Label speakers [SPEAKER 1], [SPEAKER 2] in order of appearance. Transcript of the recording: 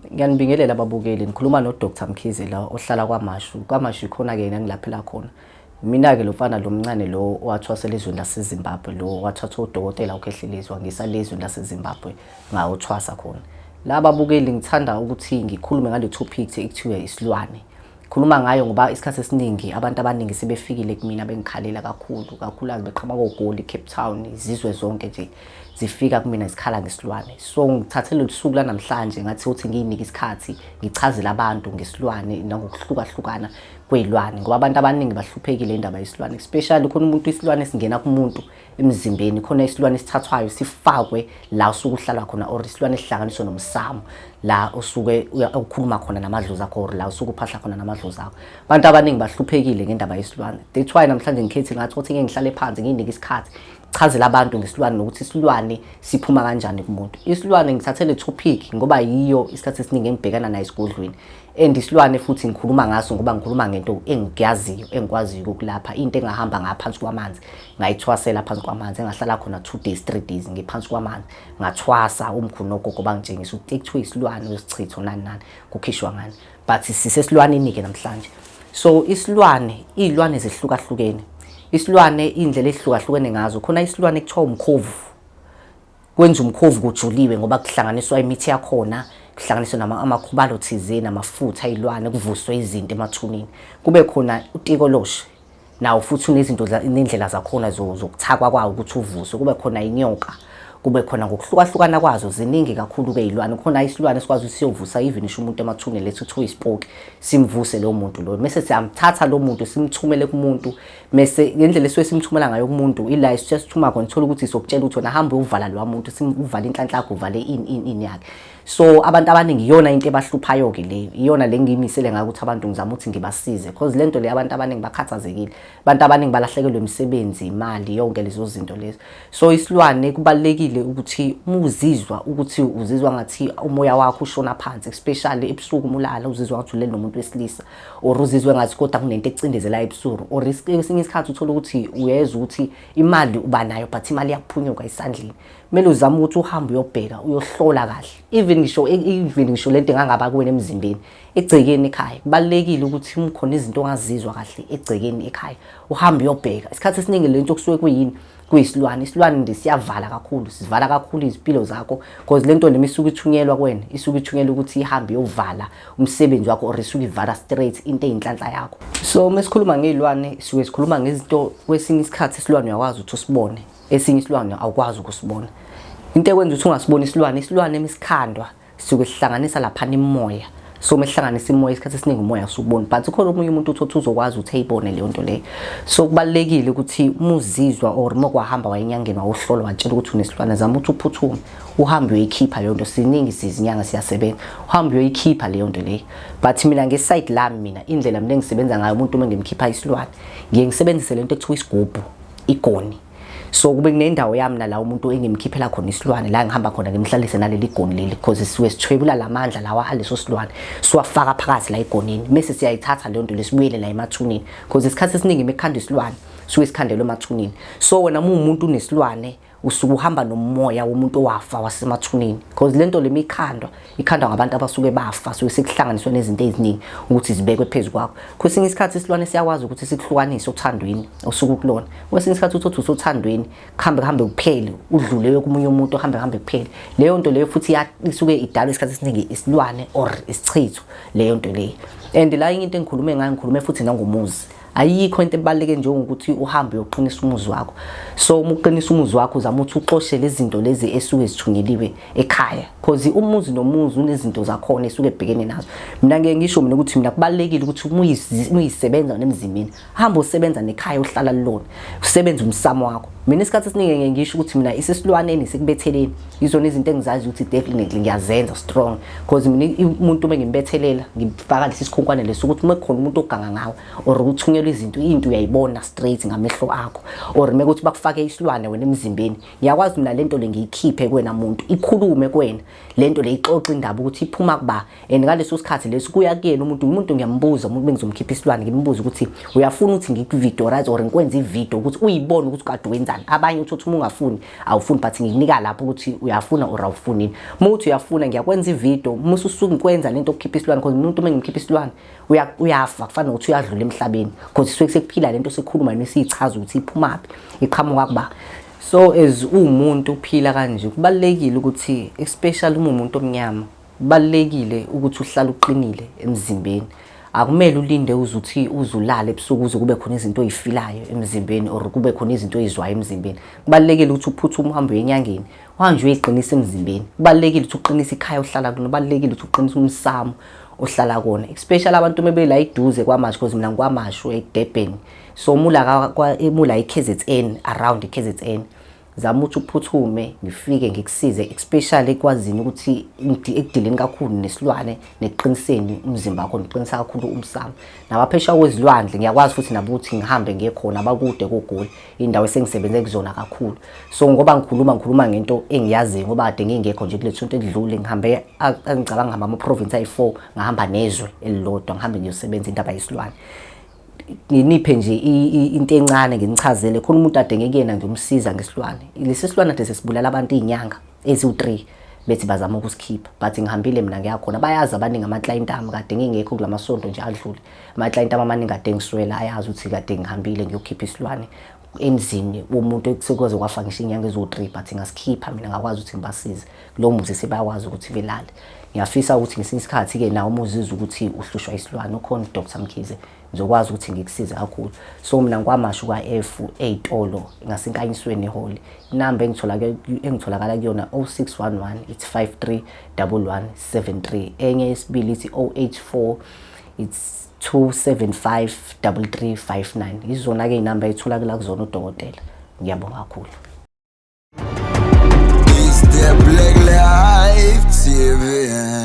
[SPEAKER 1] Ngiyanibingelela ababukeli, ngikhuluma noDr Mkhize la ohlala KwaMashu. KwaMashu ikhona-ke yena engilaphela khona. Mina-ke lo mfana lo mncane lo owathwasela ezweni laseZimbabwe lo wathathwa udokotela uKhehlelezi wangisa le ezweni laseZimbabwe ngayothwasa khona. La babukeli ngithanda ukuthi ngikhulume ngale topic ekuthiwa isilwane. Khuluma ngayo ngoba isikhathi esiningi abantu abaningi sebefikile kumina bengikhalela kakhulu kakhulukazi beqhamuka koGoli, Cape Town, izizwe zonke nje zifika kumina zikhala ngesilwane. So ngithathe lolu suku lanamhlanje ngathi ukuthi ngiyinike isikhathi ngichazele abantu ngesilwane nangokuhlukahlukana kwey'lwane ngoba abantu abaningi bahluphekile indaba yesilwane, especially khona umuntu isilwane singena kumuntu emzimbeni, khona isilwane esithathwayo sifakwe la usuke uhlala khona or isilwane esihlanganiswe nomsamo la usuke ukhuluma khona namadlozi akho or la usuke uphahla khona namadlozi akho. Abantu abaningi bahluphekile ngendaba yesilwane. That's why namhlanje ngikhethile ngathi ukuthi ngeke ngihlale phansi ngiyinike isikhathi chazela abantu ngesilwane nokuthi isilwane siphuma kanjani kumuntu. Isilwane ngithathe le topic ngoba yiyo isikhathi esiningi engibhekana nayo esigodlweni. And isilwane futhi ngikhuluma ngaso ngoba ngikhuluma ngento engiyaziyo engikwaziyo ukulapha, into engahamba ngaphansi kwamanzi ngayithwasela phansi kwamanzi, engahlala khona 2 days 3 days ngiphansi kwamanzi ngathwasa. Umkhulu nogogo bangitshengisa ukuthi kuthiwa isilwane wesichitho nani nani kukhishwa ngani, but sisesilwaneni-ke namhlanje. So isilwane, iy'lwane zihlukahlukene, isilwane iy'ndlela ey'hlukahlukene ngazo. Khona isilwane kuthiwa umkhovu, kwenza umkhovu kujuliwe ngoba kuhlanganiswa imithi yakhona, kuhlanganiswe amakhubalo thizeni, amafutha ayilwane, kuvuswe izinto emathuneni. Kube khona utikoloshe, nawo futhi unezinto nendlela zakhona zokuthakwa kwawo ukuthi uvuswe. Kube khona inyoka, kube khona ngokuhlukahlukana kwazo, ziningi kakhulu-ke iy'lwane. Khona isilwane esikwazi ukuthi siyovusa even isho umuntu emathuneni, lethi kuthiwa isipoki, simvuse lowo muntu loyo, mese siyamthatha lo muntu simthumele kumuntu. Mese ngendlela esuke simthumela ngayo kumuntu ila esisuke sithuma khona, thola ukuthi sokutshela ukuthi wena hamba uyovala lowa muntu, uvale inhlanhla yakho, uvale ini ini ini yakhe. So abantu abaningi iyona into ebahluphayo-ke leyo, iyona le ngiyimisele ngayo ukuthi abantu ngizama ukuthi ngibasize, cause le nto le abantu abaningi bakhathazekile, abantu abaningi balahlekelwe imisebenzi, imali, yonke lezo zinto lezo. So isilwane kubalulekile ukuthi uma uzizwa ukuthi uzizwa ngathi umoya wakho ushona phansi, especially ebusuku uma ulala uzizwa ngathi ulele nomuntu wesilisa, or uzizwe ngathi kodwa kunento ekucindezelayo ebusuku, or esinye isikhathi uthola ukuthi uyezwa ukuthi imali uba nayo but imali iyakuphunyuka esandleni, kumele uzame ukuthi uhambe uyobheka uyohlola kahle. Even ngisho lento engangaba kuwena emzimbeni, egcekeni ekhaya, kubalulekile ukuthi uma khona izinto ongazizwa kahle egcekeni ekhaya uhambe uyobheka. Isikhathi esiningi lento kusuke kuyini? Kuyisilwane. Isilwane nje siyavala kakhulu, sivala kakhulu izimpilo zakho, because lento noma isuke ithunyelwa kuwena, isuke ithunyelwa ukuthi ihambe iyovala umsebenzi wakho or isuke ivala straight into eyinhlanhla yakho. So uma sikhuluma ngey'lwane sisuke sikhuluma ngezinto, kwesinye isikhathi isilwane uyakwazi ukuthi usibone, esinye isilwane awukwazi ukusibona. Into ekwenza ukuthi ungasiboni isilwane, isilwane emesikhandwa sisuke sihlanganisa laphana imoya. So uma sihlanganisa imoya isikhathi esiningi umoya usubona, but ukhona omunye umuntu uthi uzokwazi ukuthi eyibone leyo nto leyo. So kubalulekile ukuthi uma uzizwa or uma kwahamba wayenyangeni wawuhlola watshela ukuthi unesilwane, zama ukuthi uphuthume uhambe uyoyikhipha leyo nto. Siningi sizinyanga siyasebenza, uhambe uyoyikhipha leyo nto leyo. But mina ngeside lami, mina indlela mina engisebenza ngayo, umuntu uma ngimkhipha isilwane ngiye ngisebenzise lento ekuthiwa isigubhu, igoni. So kube kunendawo yami nala umuntu engimkhiphela khona isilwane, la ngihamba khona ngimhlalise naleli goni leli, because sisuke sithwebula lamandla lawa aleso silwane siwafaka phakathi la egonini, mese siyayithatha leyo nto lesibuyele la emathuneni, because isikhathi esiningi mekhanda isilwane suke sikhandelwe emathuneni. So wena uma umuntu unesilwane usuke uhamba nomoya womuntu owafa wasemathuneni, because lento lemikhandwa ikhandwa ngabantu abasuke bafa, suke sekuhlanganiswe nezinto eziningi ukuthi zibekwe phezu kwakho. Kwesinye isikhathi isilwane siyakwazi ukuthi sikuhlukanise othandweni osuke ukulona. Kwesinye isikhathi uthi usothandweni kuhambe kuhambe kuphele, udlule komunye umuntu, kuhambe kuhambe kuphele. Leyo nto leyo futhi isuke idalwa isikhathi esiningi isilwane or isichitho leyo nto leyo. And la enye into engikhulume ngayo, ngikhulume futhi nangomuzi. Ayikho into ebaluleke njengokuthi uhambe uyoqinisa umuzi wakho. So uma uqinisa umuzi wakho uzama ukuthi uxoshe lezi zinto lezi esuke zithunyeliwe ekhaya, because umuzi nomuzi unezinto zakhona esuke ebhekene nazo. Mina ngeke ngisho mina ukuthi mina kubalulekile ukuthi uma uyisebenza nemzimbeni, hamba usebenza nekhaya ohlala kulona, usebenze umsamo wakho. Mina isikhathi esiningi ngeke ngisho ukuthi mina isesilwaneni sekubetheleni izona izinto engizazi ukuthi definitely ngiyazenza strong, because mina umuntu uma ngimbethelela ngifaka lesi sikhonkwane lesi ukuthi uma kukhona umuntu oganga ngawe or uthunyelwa ubonelwa izinto, into uyayibona straight ngamehlo akho, or mekuthi bakufake isilwane wena emzimbeni, ngiyakwazi mina lento le ngiyikhiphe kuwena muntu, ikhulume kuwena lento le, ixoxe indaba ukuthi iphuma kuba. And ngaleso sikhathi leso kuya kuyena umuntu ngiyambuza umuntu bengizomkhipha isilwane, ngimbuza ukuthi uyafuna ukuthi ngikuvideorize or ngikwenze ivideo ukuthi uyibone ukuthi kade wenzani. Abanye uthi uma ungafuni awufuni, but ngikunika lapho ukuthi uyafuna or awufuni. Uma uthi uyafuna, ngiyakwenza ivideo, uma ususuke ngikwenza lento okukhipha isilwane, because umuntu uma ngimkhipha isilwane uyafa, kufana nokuthi uyadlula emhlabeni, because suke sekuphila lento sikhuluma nesiyichaza ukuthi iphumaphi, iqhamuka kuba. So as uwumuntu uphila kanje, kubalulekile ukuthi, especially uma umuntu omnyama, kubalulekile ukuthi uhlale uqinile emzimbeni. Akumele ulinde uze uthi uzulala ebusuku uze kube khona izinto oyifilayo emzimbeni or kube khona izinto oyizwayo emzimbeni. Kubalulekile ukuthi uphuthume uhambe uye enyangeni, uhambe uyoyiqinisa emzimbeni. Kubalulekile ukuthi uqinise ikhaya ohlala kulona, kubalulekile ukuthi uqinise umsamo ohlala kona, especially abantu mebela eduze KwaMashu, because mina ngiKwaMashu eDurban. So mula emula i-KZN, around i-KZN, zama ukuthi uphuthume ngifike ngikusize, especially ekwazini ukuthi ekudileni kakhulu nesilwane nekuqiniseni umzimba wakho, nokuqinisa kakhulu umsamo. Nabaphesheya kwezilwandle ngiyakwazi futhi nabo ukuthi ngihambe ngiye khona, abakude koGoli, indawo esengisebenze kuzona kakhulu. So ngoba ngikhuluma ngento engiyaziyo, ngoba kade ngingekho nje kule sonto edlule, ngihambe, ngicabanga ngihamba ama-province ayi-4, ngahamba nezwe elilodwa, ngihambe ngiyosebenza indaba yesilwane. Nginiphe nje into encane, nginichazele khona umuntu ade ngekuyena ngiyomsiza ngesilwane. Lesi silwane ade sesibulala abantu iy'nyanga eziwu-3 bethi bazama ukusikhipha, but ngihambile mina ngiyakhona. Bayazi abaningi ama-client ami, kade ngingekho kula masonto nje adlule, ama-client ami amaningi kade ngiswela ayazi ukuthi kade ngihambile ngiyokhipha isilwane emzini womuntu ekusekuze kwafa ngisho iy'nyanga eziwu-3, but ngasikhipha mina, ngakwazi ukuthi ngibasize kulowo muzi, sebayakwazi ukuthi belale. Ngiyafisa ukuthi ngesinye isikhathi-ke nawe uma uzizwa ukuthi uhlushwa isilwane, ukhona uDr Mkhize, ngizokwazi ukuthi ngikusize kakhulu. So mina ngiKwaMashu kwa-F, ey'tolo ngaseNkanyisweni ehholi. Inamba engitholakala kuyona 0611 it's 53 1173. Enye yesibili ithi 084 it's 275 3359. Izona-ke iy'namba ey'tholakala kuzona udokotela. Ngiyabonga kakhulu.
[SPEAKER 2] It's the Black Life TV.